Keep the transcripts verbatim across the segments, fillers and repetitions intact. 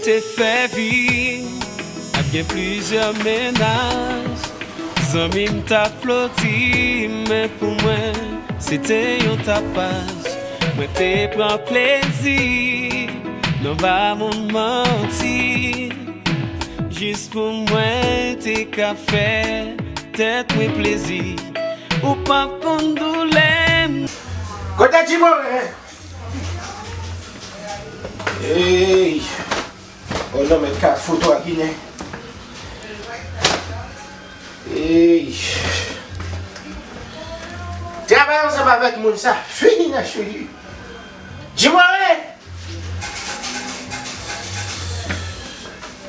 Te fè vi ak gen plizyè mennaj. Zanmi m t ap floti, men pou mwen, se te yon tapaj. Mwen te pran plezi nan ba moun manti. Jis pou mwen te ka fè tèt mwen plezi. Ou p ap konn doulè m. Kote Jimore? Ey! Oh non, mèt ka fout ou a Ginen. Ey! Travay ansanm avèk moun sa fini nan chili. Jimore!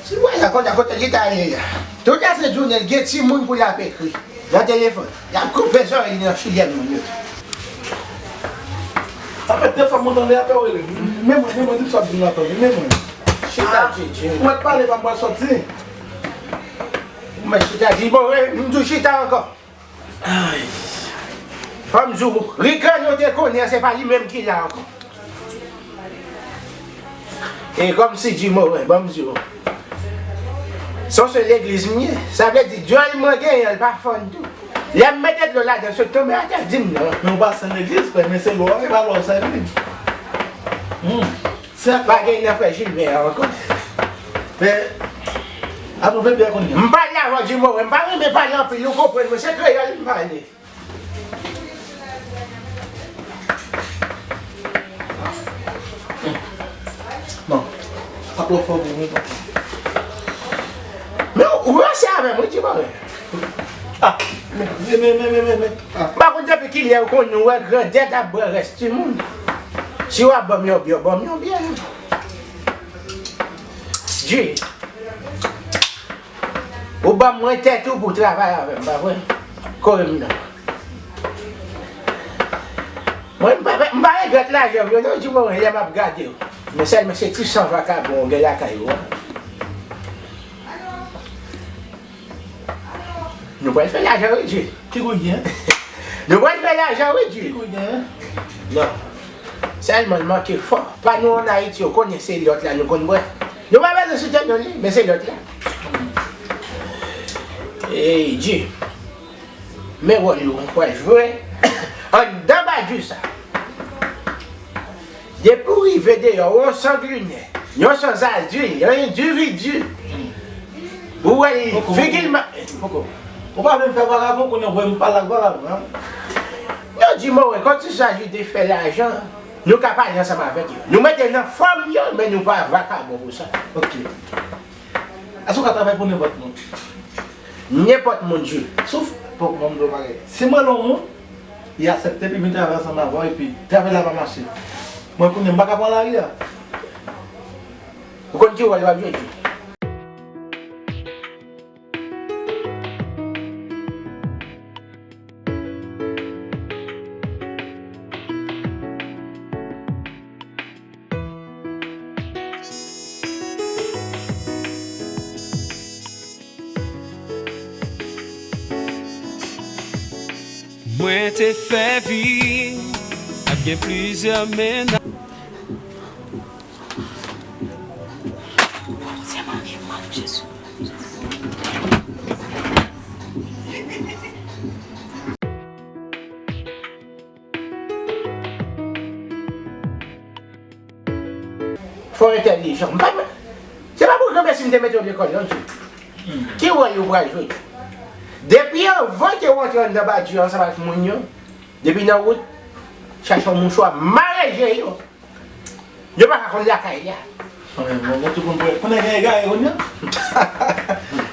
Si wè la konn kote li ta ye a. Tout la se jounen l gen timoun pou l ap ekri nan telefòn. L ap koupe zòrèy li nan chili moun yo. Sa fè de fwa mwen tande apèl ou rele. Men mwen, men mwen, di m sa w ap di m la tande. Men mwen. Chita, Djedje. Ou mèt pale, pa m pral sòti. Ou mèt chita, di bon, wi, m tou chita ankò. Ay. Fò m di w, Rican yo te konnen se pa li menm ki la ankò. E kòmsi Jimore, ban m di w. Se yon sèl legliz m ye. Sa vle di, dyòl mwen genyen, l pa fann tou. Lè m mete dlo ladan l, sot tonbe atè, di m non. Men w pa sèl legliz, frè, men se lwa w, e pa lwa w sèvi. Hmm. Sa pa gen nan frè Jilbè a ankò. Men, ap ouvè byè kounye a. M pale avè w, Jimore, m pa renmen pale anpil, ou konprann mwen, se kreyòl m pale. Bon, pa twò fò pou mwen, papa. Men ou ranse avè m, wi, Jimore. Ah, men, men, men, men, men, men. Ah. M pa konn depi kilè ou konn nou wè grandè t ap bwè rès timoun. Si w ap ban m yon byè, ban m yon byè. Jay, ou ban mwen tèt ou pou w travay avè m, pa vre? Kore m non. Mwen, m pa, m pa regrèt lajan m yo non, di mwen lè m ap gade w. Men sèlman se ti san vakabon w gen lakay ou a. Nou pral fè lajan wi, Djil. Ki kou gen? Nou pral fè lajan wi, Djil. Ki kou gen? Non. Sèlman l manke fò. Pa nou ann Ayiti, yo konnen se lòt la nou konn bwè. Nou pa bezwen site non li, men se lòt la. Ey, Djil. Men wòl ou pral jwe anndan badji sa. Depi w rive deyò, ou yon sanglinè, yon sanzazil, yon endividi. Ou wè li, figi l ma- Poko. Ou pa vle m fè vakabon, kounye a w voye m pale ak vakabon, an? Non, di mwen, quand il s'agit de fè lajan, nou ka pale ansanm avèk yo. Nou mete nan fòm yo, men nou pa vakabon pou sa. Ok. Èske w ka travay pou nenpòt moun? Nenpòt moun, Djil. Souf, pòk ban m di w bagay. Si m rele yon moun, li aksepte epi vin travay ansanm avè w, epi travay la pa mache. Mwen kounye a m pa ka pran lari a. Ou konn ki wòl w ap jwe, Djil? Mwen te fè vi ak gen plizyè mennaj. Fò entèlijan. M pa, se pa pou granmèsi m te mete w lekòl, non, Djil. Ki wòl ou pral jwe? Depi anvan ke w antre anndan badji ansanm ak moun yo, depi nan wout, chache yon mouchwa, mare je yo. Yo pa ka konn lakay li a. Mwen, mwen, mwen, tout moun, konnen gen egare kounye a?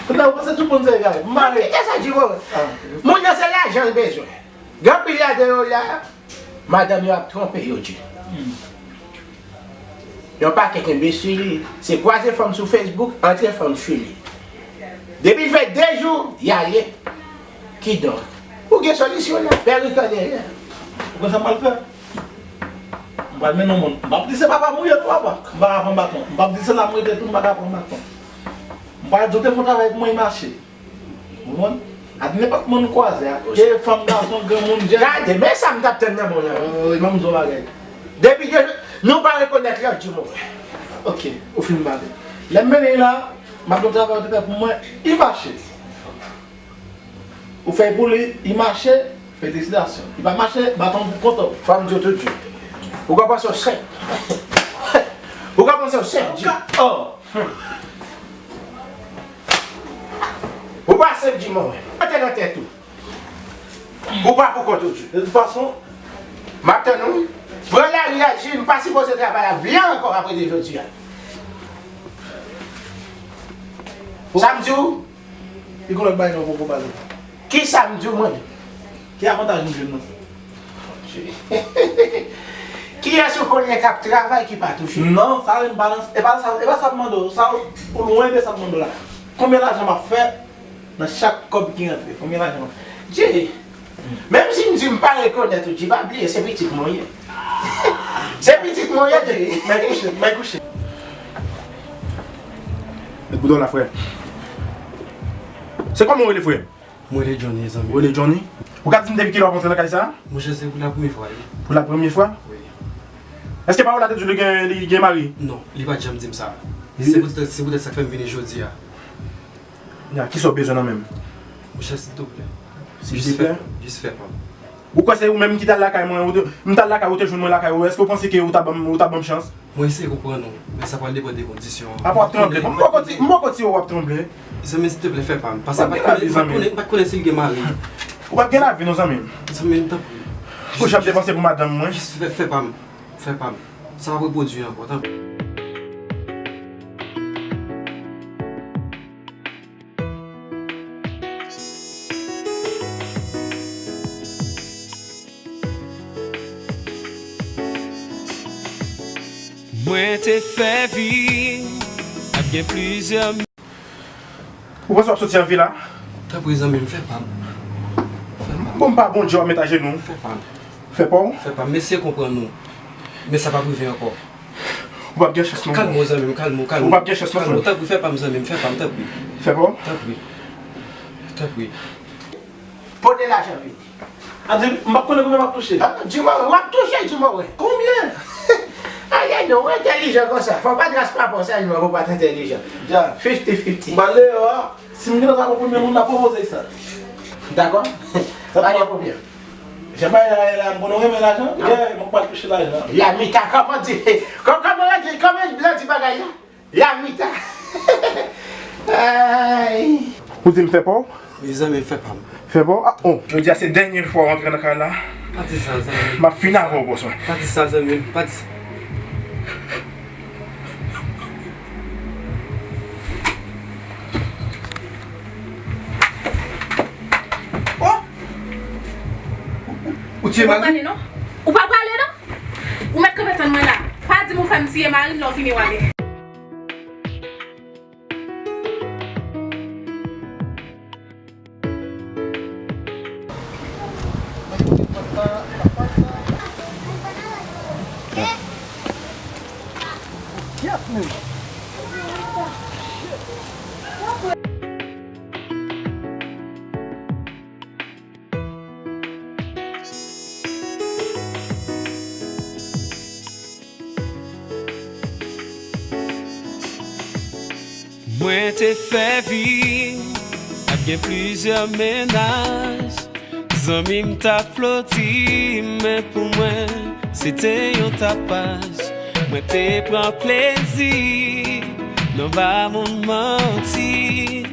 Kounye a, ou panse tout moun se egare? Mare. Kite sa, Djil, mwen. Moun nan se lajan l bezwen. Gen anpil ladan yo la, madanm yo ap twonpe yo, Djil. Yon pakèt enbesil, se kwaze fanm sou Facebook, antre fanm chili. Depi l fè de jou, y ale. Kidonk, ou gen solisyon la, pè Rican dèyè. Ou konn sa m pral fè? M pral mennen yon moun. M p ap di se papa m ou ye non, papa. M pa ka pran baton. M p ap di se la m rete tou, m pa ka pran baton. M pral di w te fè yon travay pou mwen, e mache. Ou konprann? Ak nenpòt moun ou kwaze a. Ke fanm, gason, granmoun, jèn. Gade, men sa m t ap tann nan men w la. Wi, ban m di w bagay. Depi ke nou pa rekonèt lè, di mwen. Ok, ou fin pale. Lè m mennen l la, m ap di w travay ou te fè pou mwen, li mache. Ou fè l pou li, li mache, felisitasyon. Li pa mache, baton pou kont ou. Fò m di w tout di. Ou ka panse w senp. Ou ka panse w senp, Jim. Ou pa senp, Jim, mwen. Mete nan tèt ou. Ou pa pou kont ou, Jim. De tout fason, m ap tann ou. Pran lari a, Jim, m pa sipoze travay ak blan ankò apre de jodi a. Sa m di w? Li gen lòt bagay nou poko pale. Kisa m di w mwen menm? Ki avantaj nou jwenn nan sa? Kiyès ou konnen k ap travay ki pa touche? Non, sa menm pa nan, e pa sa, e pa sa m mande w. Sa ou lwen de sa m mande w la. Konbyen lajan m ap fè nan chak kòb ki rantre? Konbyen lajan m ap fè? Jay, menm si m di m pa rekonèt ou, Jay, pa bliye se pitit mwen w ye. Se pitit mwen w ye, Jay. Mwen kouche, mwen kouche. Met bouton la, frè. Se kòman w rele, frè? Mwen rele Johnny, zanmi. Ou rele Johnny? Ou ka di m depi kilè w ap antre nan kay sa a? Monchè, se pou lapremye fwa, wi. Pou lapremye fwa? Wi. Èske pa w la te di w li gen, li gen mari? Non, li pa t janm di m sa. Se poutèt, se poutèt sa k fè m vini jodi a. Ya, kisa w bezwen nan men m? Monchè, silvouplè. Jis fè, jis fè pa m. Ou kwè se ou menm ki t al lakay mwen, ou te, m t al lakay ou, ou te jwenn mwen lakay ou, èske w panse ke ou ta ban m, ou ta ban m chans? Mwen eseye konprann ou, men sa pral depann de kondisyon an. Apa w ap tranble? M poko di, m poko di w ap tranble. Zanmi, silvouplè, fè pa m. Paske m pa t konnen, m pa t konnen, m pa t konnen si l gen mari. Ou p ap gen lavi non, zanmi m. Zanmi m, tanpri. Ou janm te panse pou madanm mwen? Jis fè, fè pa m. Fè pa m. Sa p ap repwodui ankò, tanpri. Mwen te fè vi ap gen plizyè. Ou panse w ap soti an vi la? Tanpri, zanmi m, fè pa m. Fè pa m. Bon, m pa Bondye w ap met ajenou. Fè pa m. Fè pa w? Fè pa m. M eseye konprann ou. Men sa p ap rive ankò. Ou p ap gen chans non. Kalme w, zanmi m, kalme w, kalme w. Ou p ap gen chans non, frè m. Tanpri, fè pa m, zanmi m, fè pa m, tanpri. Fè pa w? Tanpri. Tanpri. Pote lajan vini. A di, m p ap konnen konbyen m ap touche. A, di mwen, w ap touche, di mwen. Konbyen? Ayayay, non, ou entèlijan konsa. Fò w pa tras pa pòs, non, ou pa t entèlijan. Dja. Fifty fifty. M al deyò a. Si m gentan ta pran premye moun, m ap pwopoze sa. Dakò? Pa gen pwoblèm. Jan bagay la ye la, m konnen w renmen lajan. Yeah, mwen pral touche lajan. La mita, kòman di, kò-, kòman yo di, kòman blan di bagay la? La mita. Ay. Ou di m fè pa w? Mezanmi, fè pa m. Fè pa w? Ah, oh, jodi a se dènye fwa w antre nan kay la. Pa di sa, zanmi. M ap fin avè w, bòs mwen. Pa di sa, zanmi. Pa di sa. Oh! Ou tiye mari m? Ou pa prale non? Ou pa prale non? Ou mèt kanpe tann mwen la. Pa di m ou fè m tiye mari m, lè w fini w ale. Mwen te fè vi ap gen plizyè mennaj. Zanmi m t ap floti, men pou mwen, se te yon tapaj. Mwen te pran plezi nan ba moun manti.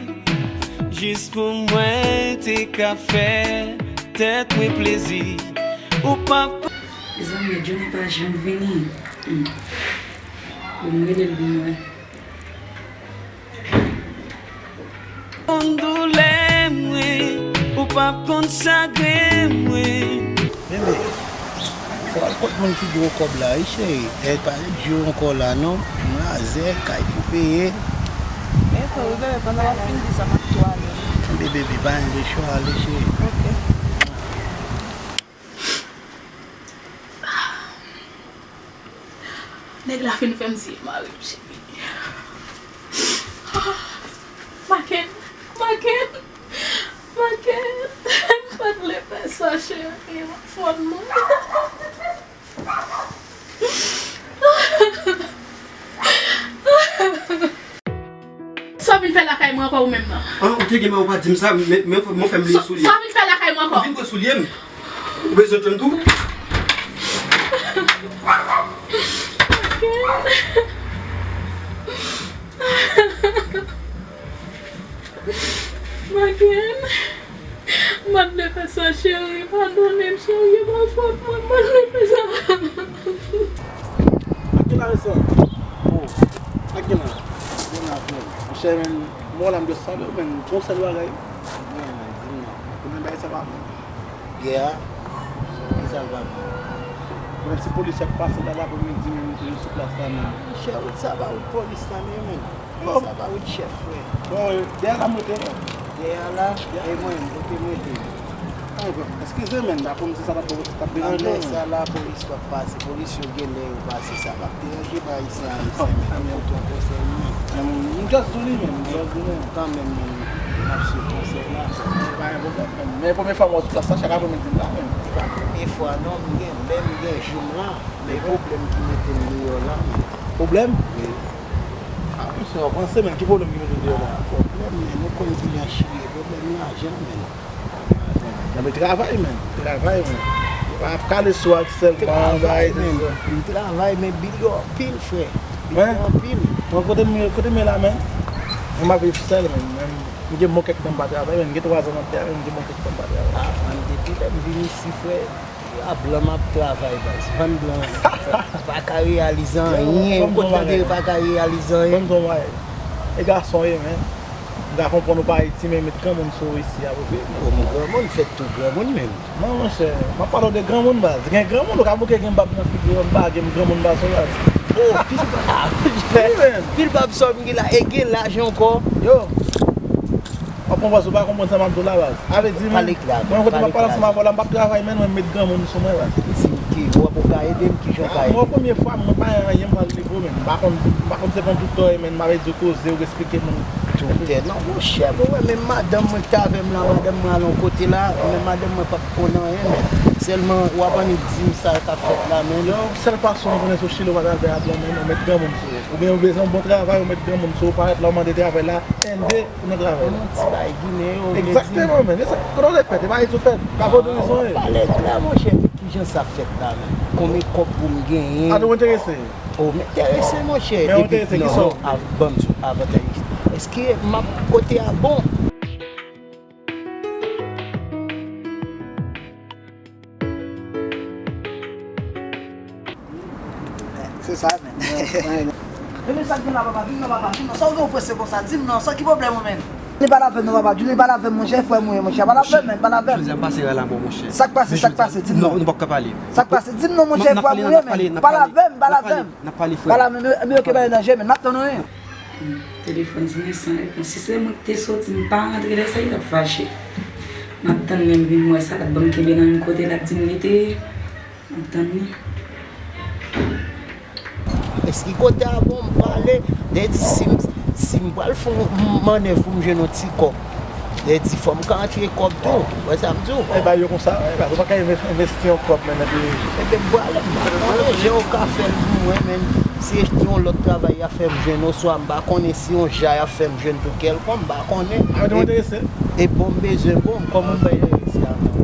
Jis pou mwen te ka fè tèt mwen plezi. Ou pa p- Mezanmi, Johnny pa janm vini. Hmm. Bon, m rele l pou mwen. Konn doulè mwen, ou p ap konn chagren mwen. Bebe, fò w al kot moun ki dwe w kòb la, wi, cheri. E pa di w ankò la, non. Mwen a zè, kay pou peye. Men, frè, wi, bebe, pandan w ap fin di sa, m ap tou ale. Bebe, pa gen de chwa, ale, cheri. Ok. Nèg la fin fè m tiye mari m, cheri. Maken, Maken, Maken, m pa t vle fè sa, cheri, m ap fonn mouri. Mwen ankò ou menm nan. An, ou te gen men ou pa di m sa, men, men, men fè m bliye soulye. Sa w vin fè lakay mwen ankò? Ou vin pran soulye m? Ou bezwen jwenn tou? Maken. Maken. M pa t vle fè sa, cheri. Padone m, cheri. E pa fòt mwen. M pa t vle fè sa. Ak gen la resan? Oh. Ak gen la? Gen la, frè. Monchè, men, mwen la, m dwe salye w, men, gon sèl bagay. Gen, men, di m non. Ou men bagay sa pa bon. Gè a? Kisa l pa bon? Mwen, si polis ap pase la, la, pou mwen di, men, mwen te sou plas la, men. Monchè, wout sa pa wout polis la, men, men. Sa pa wout chèf, frè. Bon, dèyè la m rete non. Dèyè la, e mwen, kote m rete? Ah, bon, eskize, men, pa konn si sa t ap, t ap deranje w, men. Sa la, polis p ap pase. Polis yo gen lè yo pase. Sa p ap deranje m, Ayisyen, Ayisyen, men. M kote yon konsèy, men. Men, m just di w li, men, m just di w, men. Kanmenm, men, m ap swiv konsèy la. Pa gen pwoblèm, men. Men premye fwa m wè w sou plas la, chak apremidi m la, men. Se pa premye fwa, non, m gen lè, m gen jou m la. Men pwoblèm ki mete m deyò la, men. Pwoblèm? Wi. Ah, mesye, w ap ranse, men. Ki pwoblèm ki mete w deyò la? Pwoblèm, men, ou konn kijan Chili ye. Pwoblèm lajan, men. Nan, men travay, men. Travay, men. Pa ap kale sou ak sèlman, travay, men. M travay, men bil yo anpil, frè. Bil yo anpil. Mwen, kote m ye, kote m ye la, men? Mwen, m ap viv sèl, men. Men, m gen bon kèk tan m pa travay, men. M gen twa zan m ap travay, men m gen bon kèk tan m pa travay. Ah, man, depi lè m vin isi, frè. A blan m ap travay, baz. Vann blan pa ka reyalize anyen. Ou konn tande yo pa ka reyalize anyen. Ban m di w yon bagay. E gason w ye, men. M ka konprann ou pa Ayiti, men met granmoun sou ou isi a, pou vre. Bon, m granmoun, fèt tou granmoun, men. Non, monchè, m ap pale w de granmoun, baz. Gen granmoun, ou ka bouke gen bab nan figi w, m pa gen granmoun, baz, baz. Oh, pil bab. Wi, men. Pil bab sa w gen la, e gen laj ankò. Yo. W ap konprann, ou pa konprann sa m ap di w la, baz. A vle di, men, mwen, kote m ap pale ansanm avè w la, m p ap travay, men, mwen met granmoun sou mwen, baz. Di m ki, w ap, ou ka ede m, kijan w ka ede m? Mwen, premye fwa, mwen pa gen anyen, m pral leve w, men. M pa konn, m pa konn se pran doktè, men, m ap ede w koze, w eksplike moun. Doktè, non, monchè, bon, wè, men madanm mwen ki t avè m la, madanm mwen al yon kote la, men madanm mwen p ap konn anyen, men. Sèlman, w ap annik di m sa k ap fèt la, men. Yon sèl fason m konnen sou Chili, w pa t al fè a blan, men, ou met granmoun sou ou. Oubyen ou bezwen yon bon travay, ou met granmoun sou ou, parèt la, ou mande travay la, ende, Ou nan travay la. Yon ti bagay ginen yo, vle di. Egzakteman, men. E sa, kote w te fèt? E pa isit ou fèt? Pa Vodou Dizon ye. Pale la, monchè. Kijan sa fèt la, men? Konbyen kòb pou m genyen? A, nou enterese? O, m enterese, monchè. Men ou enterese ki sa w vle? Ban m di w, avan tèl. Èske m ap kote a bon? Se sa, men. Men, men sa k gen la, papa? Vin non, papa, vin non. Sa w gen w prese konsa? Di m non, sa ki pwoblèm ou, men? Vin pale avè m non, papa. Vin pale avè m, monchè, frè m ou ye, monchè. Pale avè m, men, pale avè m. Jodi a m pase la, la, bon, monchè. Sa k pase, sa k pase? Di m non. Non, nou p ap ka pale. Sa k pase? Di m non, monchè, frè m ou ye, men. Pale avè m, pale avè m. N ap pale, frè. Pale avè m, men, men, ok, pa gen danje, men. M ap tann ou, wi. Hmm, telefòn ti men san repons. Si se mwen ki te soti, m pa rantre lè sa, li t ap fache. M ap tann lè m vin wè sa l ap ban m kenbe nan menm kote l ap di m li te ye. M ap tann li. Èske kote a bon m pale? Dè di si m, si m pral fè yon mannèv pou m jwenn yon ti kòb. Lè di fò m ka antre kòb tou. Wè sa m di w? E bay yo konsa, e bay, ou pa ka enve-, envesti yon kòb, men, epi. Ebyen, m pral, m pa konnen jan w ka fè l pou mwen, men, si se yon lòt travay y ap fè m jwenn, oswa m pa konnen si yon jan y ap fè m jwenn tou kèlkonk, m pa konnen. A, nou enterese. E bon, m bezwen, bon, kòman m fè enterese avè w?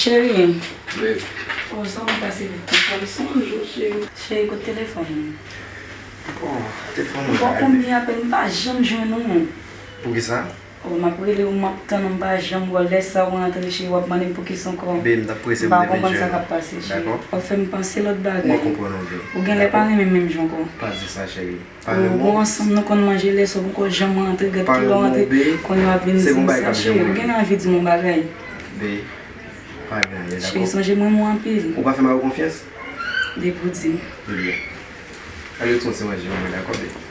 Cheri. Babe. Oh, sa w pase vit konsa, li sonje w, cheri. Cheri, kote telefòn ou? Bon, telefòn mwen pa alme. Bon, konbyen apèl m pa janm jwenn ou. Poukisa? Oh, m ap rele w, m ap tann ou, m pa janm wè w. Lè sa w rantre, cheri, w ap mande m poukisa ankò. Babe, m t ap prese pou m te vin jwenn ou. M pa konprann sa k ap pase, cheri. Dakò? W ap fè m panse lòt bagay. Mwen konprann ou, babe. Ou genlè pa renmen m menm jan ankò. Pa di sa, cheri. Ou bon, ansanm nou konn manje lè swa, ou poko janm rantre, gad kilè w rantre, kounye a w ap vin di m sa, cheri. Ou genlè anvi di m yon bagay. Babe, pa gen anyen, dakò? Cheri, sonje m renmen w anpil. Ou pa fè mari w konfyans? Depi w di m. Ebyen. Ale w ti manje pou mwen, dakò, babe?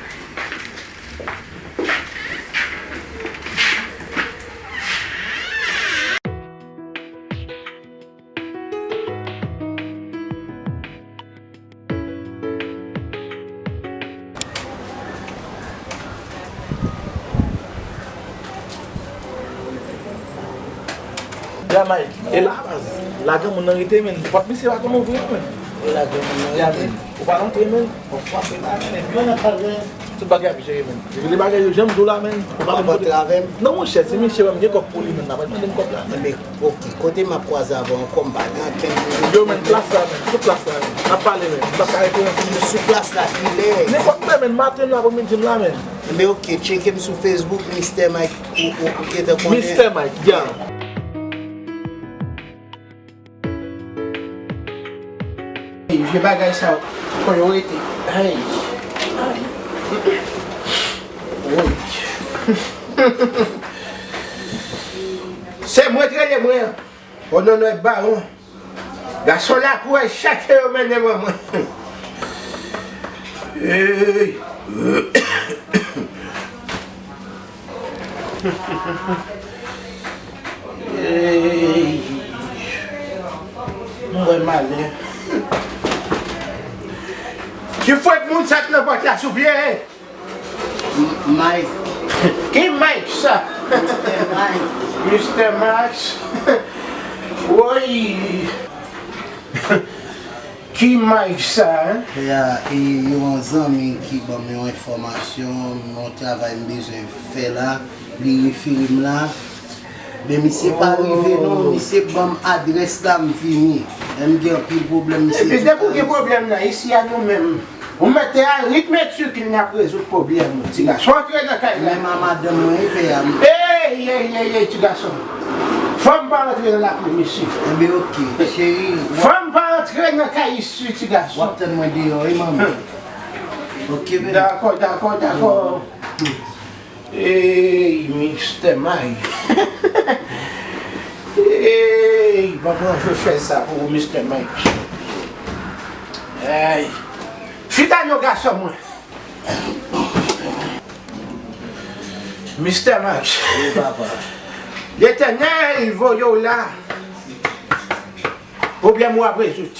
Ya Mike, e la baz, la granmoun nan rete, men pòt misye pa konn ouvri non, men. E la granmoun nan rete, men. Ou pa rantre, men. Ou frape la, men. Epi yon nèg pral gen tout bagay ap jere, men. Epi de bagay yo, jan m di w la, men. Ou pa menm kote. Non, monchè, se misye wè m gen kòb pou li, men. N ap mande m kòb la, men. Men, ok, kote m ap kwaze avè w ankò, m pa gen ankenn. Yo, men, plas la, men. Sou plas la, men. N ap pale, men. M p ap ka rete nan. Sou plas la, kilè? Nenpòt lè, men. Maten, nan apremidi, m la, men. Men, ok, tcheke m sou Facebook, Mister Mike. Ou, ou, ou gentan konnen. Mister Mike, ya. Vye bagay sa yo, kon yo rete. Ay. Ay. Woy. Se mwen k rele mwen an. O non, non, e bawon. Gason lakou al chache yo mennen ban mwen. Ey. Ey. Mwen malè. Ki fwèt moun sa k nan pòt la, souple? M-, Mike. Ki Mike sa? Mister Mike. Mister Max. Woy. Ki Mike sa, en? Ya, e yon zanmi ki ban m yon enfòmasyon, yon travay m bezwen fè la, li refere m la. Men misye pa rive non, misye ban m adrès la, m vini. Men m gen anpil pwoblèm, misye. Epi depi w gen pwoblèm nan, isi a nou menm. Ou mete a ritm e tikil n ap rezoud pwoblèm ou, ti gason. Antre nan kay la. Menm a madanm mwen, e pè a m. Ey, ey, ey, ey, ti gason. Fanm pa rantre nan lakou misye. Enben, ok, cheri. Fanm pa rantre nan kay isi, ti gason. W ap tann mwen deyò, wi, manmi. Ok, baby. Dakò, dakò, dakò. Ey, Mister Mike. Ey, ban m ranje chèz sa pou ou, Mister Mike. Ey. Chita non, gason mwen. Mister Mike. Wi, papa. Letènèl voye w la. Pwoblèm ou ap rezoud.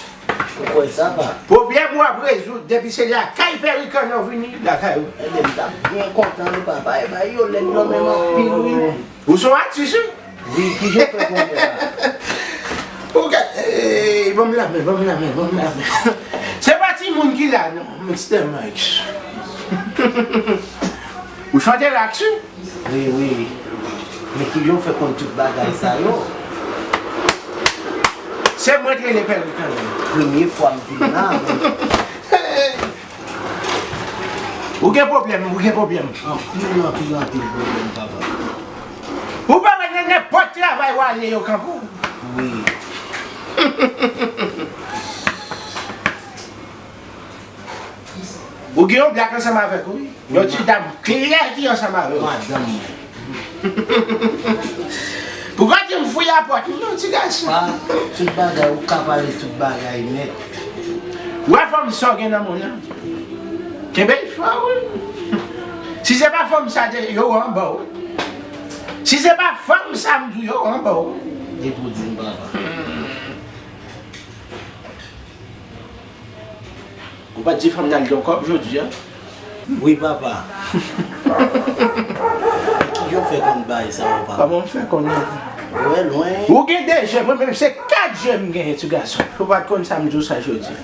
Ou kwè sa, pa? Pwoblèm ou ap rezoud depi se lakay Pè Ricanon vini lakay ou. Ebyen, m t ap byen kontan, wi, papa. E bay yo lèd yo menm anpil, wi. Ou se yon atis, wi. Wi, ki jan w fè konnen la? Ou gade, ey, ban m lanmen, ban m lanmen, ban m lanmen. Se pa timoun ki la, non, Mister Mike. Ou chante raks, wi. Wi, wi. Men ki jan w fè konn tout bagay sa yo? Se mwen ki rele Pè Ricanon. Premye fwa m vin la. Ou gen pwoblèm, ou gen pwoblèm. Anpil, anpil, anpil pwoblèm, papa. Ou pa wè nan nenpòt travay w ale yo kanpe w? Wi. Ou gen yon blak ansanm avèk ou, wi. Yon ti dam klè ki ansanm avè w. Madanm mwen. Poukisa w di m fouye a pòt ou non, ti gason? Pa, tout bagay, ou ka pale tout bagay nèt. Ou wè fanm sa w gen nan men w lan? Kenbe l fò, wi. Si se pa fanm sa, te, yo anba w. Si se pa fanm sa, m di w, yo anba w. Depi w di m papa. Ou pa t di fanm nan al gen yon kòb jodi a? Wi, papa. Ki jan w fè konn bagay sa yo, papa? Kòman m fè konnen? Ou wè lwen. Ou gen de je, mwen menm se kat je m genyen, ti gason. Ou pa t konn sa m di w sa jodi a.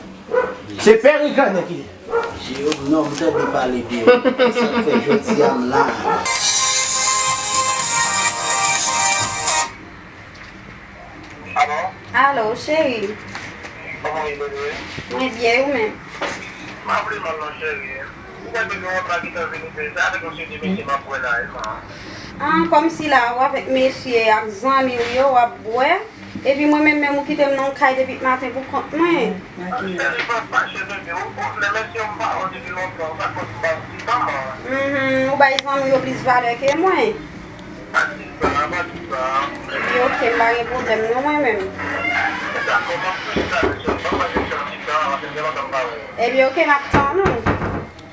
Se Pè Ricanon ki. Je yo, non, m tande pale de yo. Sa k fè jodi a m la. Alo? Alo, cheri. Kòman w ye, bebe? Mwen byen, ou menm? M pa vle mal non, cheri. Ou wè depi yon lòt la gentan vini fè sa avèk yon seri de mesye m ap wè la, e man. Ah, kòmsi la, ou avèk mesye ak zanmi w yo, w ap bwè. Epi mwen menm, menm ou kite m nan yon kay depi maten pou kont mwen. Cheri, pa fache, bebe. Ou, ou, lè mesye yo m pa wè depi lontan, sa k fè m pa di sa, man. Mhm, ou bay zanmi w yo plis valè ke mwen. Pa di sa, pa di sa. Epi oke, m pa gen pwoblèm non mwen menm. Dakò, m ap touche sa, mesye. Ban m mande chèf ti tan, paske m gen lontan m pa wè. Epi oke, m ap tann ou.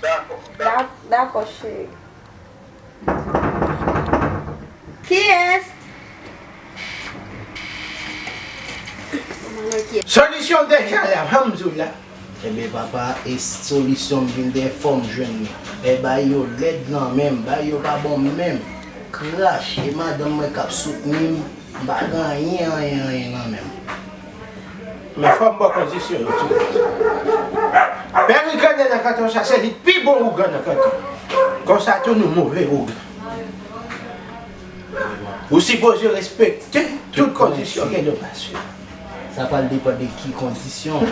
Dakò, dakò. Dak-, dakò, cheri. Kiyès? Solisyon deja la, ban m di w la. Enben papa, e solisyon m vin dèyè fò m jwenn li. E bagay yo lèd nan men m, bagay yo pa bon menm. Krache, e madanm mwen k ap soutni m, m pa gen anyen, anyen, anyen nan men m. Men fò m ba w kondisyon yo tou. Pè Ricanet nan kanton sa, se li k pi bon ougan nan kanton. Konsa tou nou move ougan. Ou sipoze respekte tout kondisyon ke nou pase. Sa pral depann de ki kondisyon.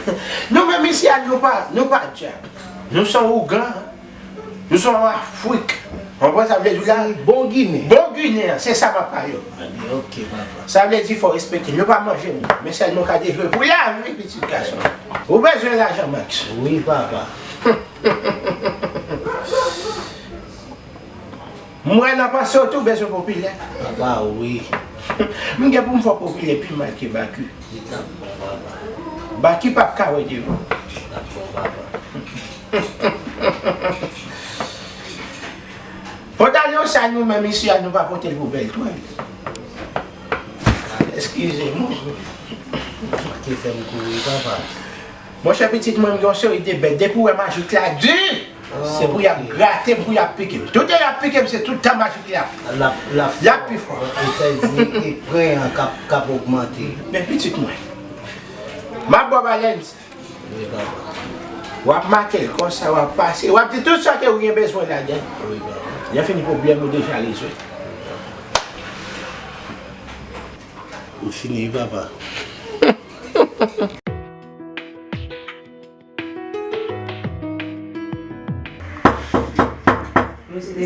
Nou menm isi a, nou pa, nou pa dyab. Nou se yon ougan. Nou se yon Afrik. Konprann sa vle di la? Se bon Ginen. Bon Ginen, se sa papa yo. Ebyen, ok, papa. Sa vle di fò respekte. Nou pa manje nou. Men sèlman ka dejwe pou lavi pitit gason. Ou bezwen lajan, Max? Wi, papa. M wè nan panse w tou bezwen popilè. Papa, wi. M gen pou m fè w popilè pi mal ke Baky. Li t ap bon, papa. Baky p ap ka wè devan. Li t ap bon, papa. Pantalon sa nou menm isi a, nou pa pote l pou bèl twal. Eskize m. Ou te fè m kouri, papa. Monchè, pitit mwen, m gen yon seri de bèt. Depi w wè majik la di, se pou y ap grate m, pou y ap pike m. Tout lè y ap pike m, se tout tan majik la. L ap, l ap, l ap pi fò. Sa vle di, e pwen an k ap, k ap ogmante. Men pitit mwen, m ap ba w balèn sa. Wi, papa. W ap make l konsa, w ap pase. W ap di tout sa ke w gen bezwen ladan l. Wi, papa. Lè fini, pwoblèm ou deja rezòd. M fini, papa.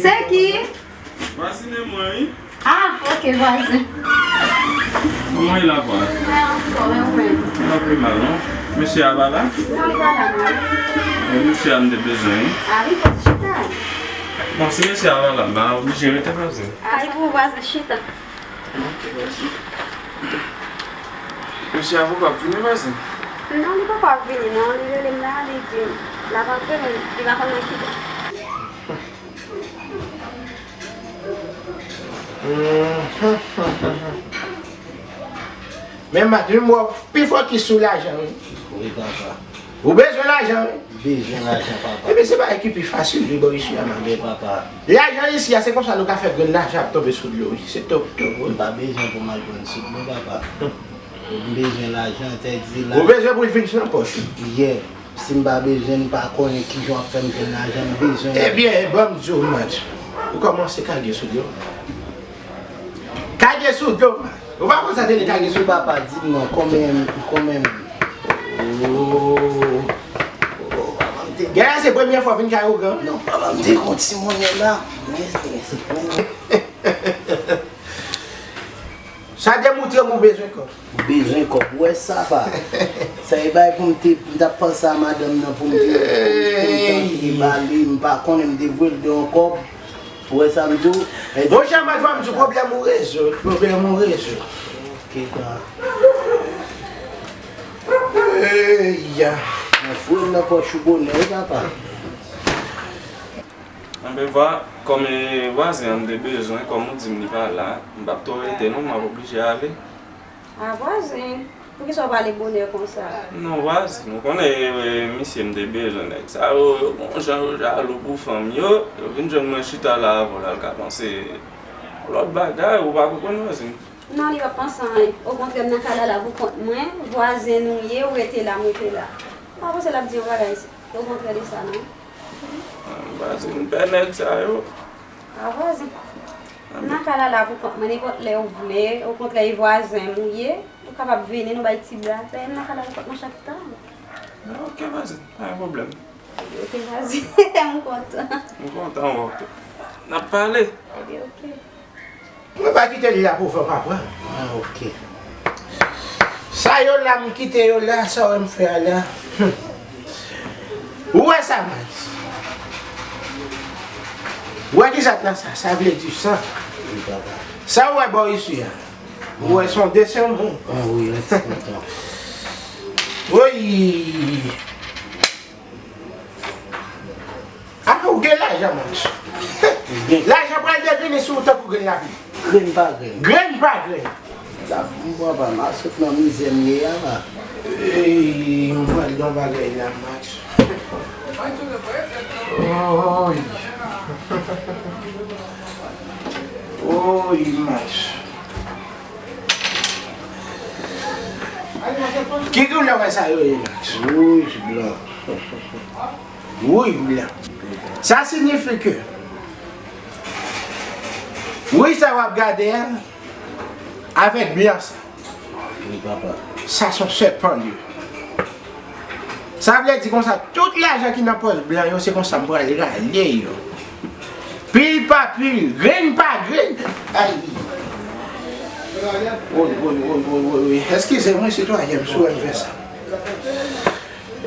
Se ki? Vwazin mwen, wi. Ah, ok, vwazen. Kòman w ye la, vwa? Mwen anfòm, e ou menm? Mwen pi mal, non. Mesye a pa la? Non, li pa la, non. Bon, mesye a m te bezwen, wi. Ah, wi, fò ti chita. Bon, si mesye a pa la, m pa oblije rete, vwazen. Ah, li pou vwazen chita. Ok, vwazen. Mesye avoka ap vini, vwazen? Non, li poko ap vini, non. Li rele m la, li di m l ap antre, men li pa konn nan ki bò. Men Mak, m wè w pi fokis sou lajan, wi. Wi, papa. Ou bezwen lajan, wi. Bezwen lajan, papa. Ebyen, se bagay ki pi fasil, wi, bò isi a, Mak. Men papa. Lajan isi a, se konsa nou ka fè grenn lajan ap tonbe sou dlo, wi. Se top, top, wi. M pa bezwen pou m al pran sou dlo, papa. M bezwen lajan, tèt di la. Ou bezwen pou l vin nan pòch ou? Yeah. Si m pa bezwen, m pa konnen kijan w ap fè m jwenn lajan, m bezwen lajan. Ebyen, ban m di w, Mak. Ou kòmanse kage sou dlo. Kage sou dlo, Mak. Ou pa konn sa te rele kage sou dlo? Papa, di m non, konbyen, konbyen? Oh. Genlè se premye fwa w vin kay ougan? Non, papa, m te gen yon ti monnen la. Men, men, men. Sa demoutre m ou bezwen kòb. Ou bezwen kòb, ou wè sa pa? Sa e bay pou m te, m t ap panse a madanm nan pou m te, pou m, pou m tante ba li, m pa konnen m te voye l de yon kòb. Ou wè sa m di w? Monchè, m ap fè m di pwoblèm ou rezoud, pwoblèm ou rezoud. Ok, pa. Eya. Mwen foure l nan pòch ou bonè, wi, papa. Anben, vwa, kòm e vwazen an m te bezwen, kòm ou di m li pa la, m p ap twò rete non, m ap oblije ale. A, vwazen, poukisa w pale bonè konsa? Non, vwazen, ou konnen, e, e, misye m te bezwen nèg sa yo, yo gon jan yo jalou pou fanm yo, yo vin jwenn mwen chita la avè w la, l ka panse yon lòt bagay, ou pa konprann, vwazen? Non, li p ap panse anyen. Okontrè, m nan kay la la pou kont mwen, vwazen nou ye, ou rete la, m rete la. Ou pa panse l ap di yon bagay okontrè de sa, non? Vwazen, m pè nèg sa yo. A, vwazen. M nan kay la la pou kont mwen, nenpòt lè ou vle, okontrè, e vwazen m ou ye, ou kapab vini, nou bay ti blag, dayè m nan kay la pou kont mwen chak tan. A, ok, vwazen, pa gen pwoblèm. Ok, vwazen, m kontan. M kontan wè w tou. N ap pale. Ebyen, ok. Mwen pa kite li la pou van pa pran. A, ok. Sa yo la, m kite yo la, sa w wè m fè a la. Hum. Ou wè sa, Max? Ou wè ki zak nan sa? Sa vle di san. Wi, papa. Sa ou wè bò isi a? Ou wè se yon desen, non? A, wi, yon ti tonton. Woy! A, ou gen lajan, Max. Lajan pral devini sou ou tankou grenn lapli. Grenn pa grenn. Grenn pa grenn. Sa bon, papa, m ap sot nan mizè m ye a la. Ey, m pral di yon bagay la, Max. Woy. Woy, Max. Ki koulè wè sa yo ye, Max? Wouj, blan. Wouj, blan. Sa siyifi ke wouj sa w ap gade a, avèk blan sa. Wi, papa. Sa se yon sèpan li ye. Sa vle di konsa, tout lajan ki nan pòch blan yo, se konsa m pral rale yo. Pil pa pil, grenn pa grenn. Ay. Woy, woy, woy, woy, woy, woy. Eskize mwen, sitwayen, m sou wè m fè sa.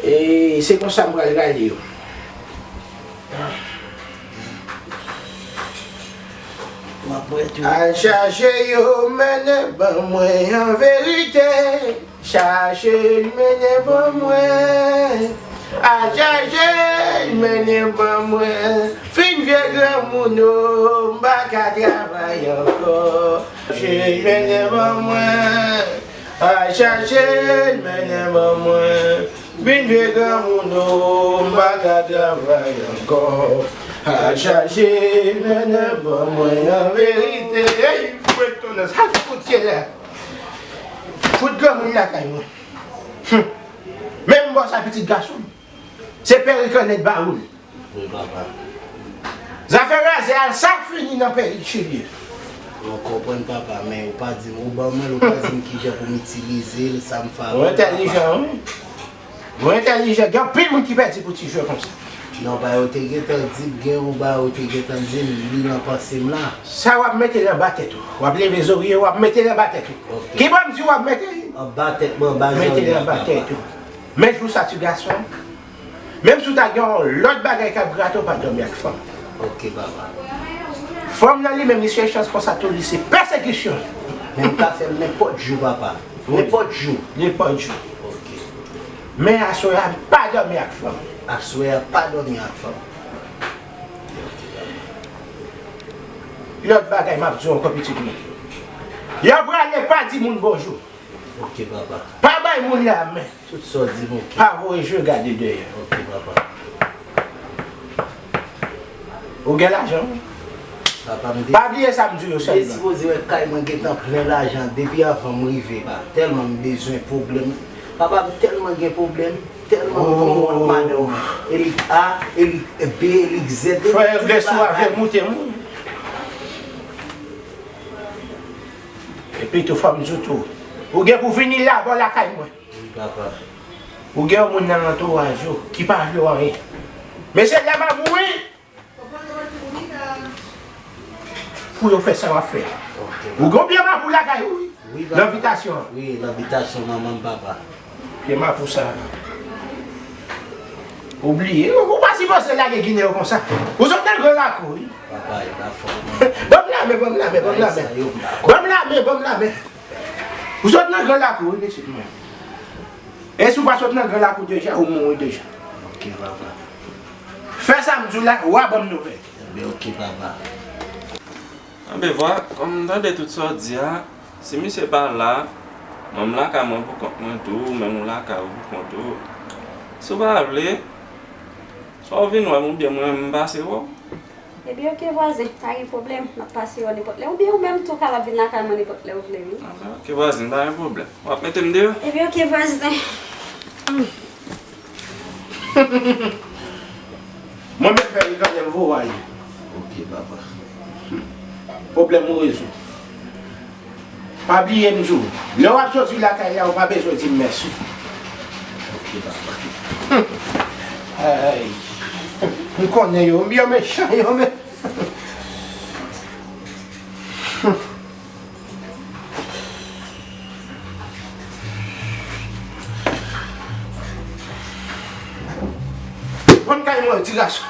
E se konsa m pral rale yo. Al chache yo, mennen ban mwen an verite. Chache l, mennen ban mwen. Al chache l, mennen ban mwen. Fin vye granmoun o, m pa ka travay ankò. Chache l, mennen ban mwen. Al chache l, mennen ban mwen. Vin vye granmoun o, m pa ka travay ankò. Al chache, mennen ban mwen an verite. Ey, mwen tounen, sa ki kout ye la? Fout granmoun lakay mwen. Hum. Menm bò sa pitit gason m. Se perik an nèt ba ou l. Wi, papa. Zafè razè a, sa k fini nan peyi Chili. Mwen konprann, papa, men ou pa di m, ou ban mwen l, ou pa di m kijan pou m itilize l, sa m fè avè l, papa. Ou entèlijan, wi. Ou entèlijan, gen anpil moun ki pèdi pou ti jwè konsa. Non, ba yo te gentan di m, gen yon ba yo te gentan di m, li nan panse m la. Sa w ap mete l anba tèt ou. W ap leve zorye, w ap mete l anba tèt ou. Ok. Ki bò m di w ap mete l? Anba tèt mwen, anba zanmi an, papa. Mete l anba tèt ou. Men jou sa, ti gason. Menm si w ta gen yon lòt bagay k ap grate w, pa dòmi ak fanm. Ok, papa. Fanm nan li menm, li se chans konsa tou, li se pèsekisyon. Men m ka fè l nenpòt jou, papa. Wi. Nenpòt jou. Nenpòt jou. Ok. Men aswè a, pa dòmi ak fanm. Aswè a, pa dòmi ak fanm. Lòt bagay m ap di w ankò, pitit mwen. Lè w prale, pa di moun bonjou. Ok, papa. Pa bay moun lamen. Tout sa w di m, ok. Pa voye je gade dèyè. Ok, papa. Ou gen lajan, wi. Papa, m te... Pa bliye sa m di w yo sèlman. M te sipoze wè kay mwen gentan plen lajan depi avan m rive, pa. Tèlman m bezwen pwoblèm. Papa, m tèlman gen pwoblèm, tèlman m konprann madanm. Elik A, elik B, elik Z, elik tout bagay. Frè blese w avè moute moun. Epi tou, fò m di w tou, ou gen pou vini laba lakay mwen. Wi, papa. Ou gen yon moun nan antouraj ou ki pa vle w anyen. Mesye, lè m a mouri, pou yo fè sa w ap fè. Ok, papa. Ou gen yon pye mapou lakay ou, wi. Wi, papa. Nan bitasyon an. Wi, nan bitasyon manman m, papa. Pye mapou sa. Ou bliye, ou pa sipoze lage Ginen yo konsa. Ou sot nan gran lakou, wi. Papa, e pa fòt mwen. Ban m lamen, ban m lamen, ban m lamen. Bagay sa yo, m pa konn. Ban m lamen, ban m lamen. Ou sot nan gran lakou, wi, pitit mwen. E si w pa sot nan gran lakou deja, ou mouri deja. Ok, papa. Fè sa m di w la, w a ban m nouvèl. Ebyen, ok, papa. Anben, vwa, kòm m tande tout sa w di a, si misye pa la, mwen m lakay mwen pou kont mwen tou, ou menm ou lakay ou pou kont ou. Si w pa vle, swa w vin wè m oubyen mwen menm m pase wè w. Ebyen, ok, vwazen, pa gen pwoblèm, m ap pase wè w nenpòt lè. Oubyen ou menm tou kapab vin lakay mwen nenpòt lè ou vle, wi. Anben, ok, vwazen, pa gen pwoblèm. W ap mete m deyò? Ebyen, ok, vwazen. Mwen menm fè li kanmenm, vo a ye. Ok, papa. Pwoblèm ou rezoud. Pa bliye m di w, lè w ap soti lakay la, ou pa bezwen di m mèsi. Ok, papa. Ay, m konnen yo, yo mechan, yo, men. Ban m kay mwen, ti gason.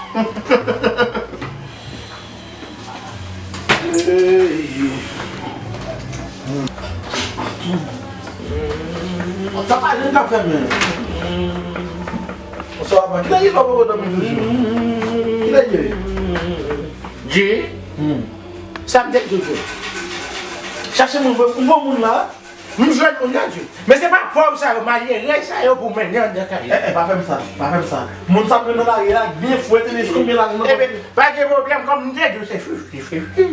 Ey. Sa pa jan k ap fè men. Sa va pa. Kilè Jay poko dòmi toujou? Kilè Jay? Jay? Hmm. Sa m te di w, Jay? Chache moun, m bon moun la. M jwenn moun nan di. Men se pa pòv sa yo, malerèz sa yo pou mennen anndan kay. Eh, eh, pa fè m sa, pa fè m sa. Moun sa m jwenn nan lari a, byen fwete li, konbyen lajan nan pòch li. Ebyen, pa gen pwoblèm, kòm m te di w, se fifti fifti.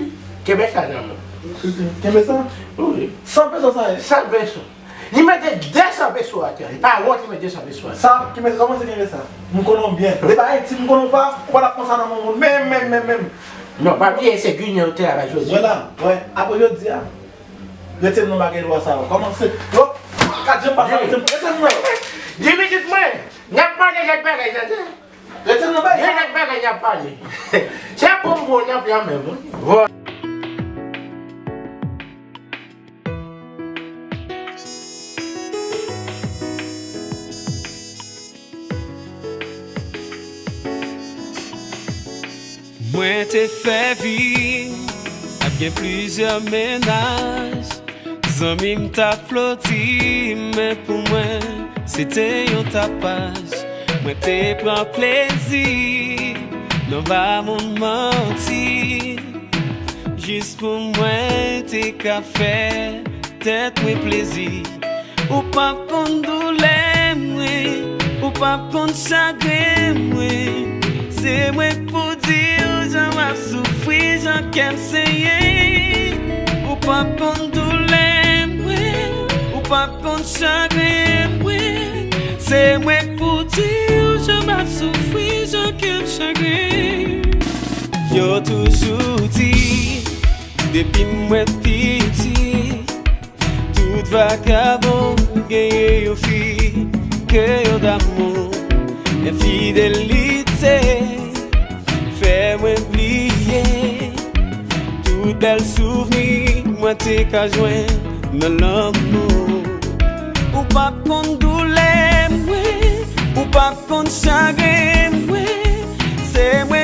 Kenbe sa nan men w. Fifti, kenbe sa? Wi. San peso sa ye? San peso. Li mete de san peso atè. Li pa wont, li mete de san peso atè. Sa, kenbe sa, kòman se kenbe sa? M konnen w byen. Depi Ayiti, m konnen w pa, ou pa t ap pran sa nan men moun. Menm, menm, menm, menm. Non, pa bliye, se Ginen ou te avè jodi. Vwala, wè. Apre jodi a, retire m nan bagay lwa sa yo. Kòmanse. Yo, pa ka janm pa sa, retire m, retire m nan. Di pitit mwen, n ap pale lòt bagay, tande? Retire m nan bagay sa. Gen lòt bagay n ap pale. Se pou m bon nan plan menm, wi. Vò. Mwen te fè vi ak gen plizyè mennaj. Zanmi m t ap floti, men pou mwen, se te yon tapaj. Mwen te pran plezi nan ba moun manti. Jis pou mwen te ka fè tèt mwen plezi. Ou p ap konn doulè mwen, ou p ap konn chagren mwen. Se mwen k pou di w jan m ap soufri, jan kè m senyen. Ou p ap konn doulè mwen, ou p ap konn chagren mwen. Se mwen k pou di w jan m ap soufri, jan kè m chagren. Yo toujou di, depi mwen piti, tout vakabon genyen yon fi ke yo damou. Enfidelite fè mwen bliye tout bèl souvni mwen te ka jwenn nan lanmou. Ou p ap konn doulè mwen, ou p ap konn chagren mwen. Se mwen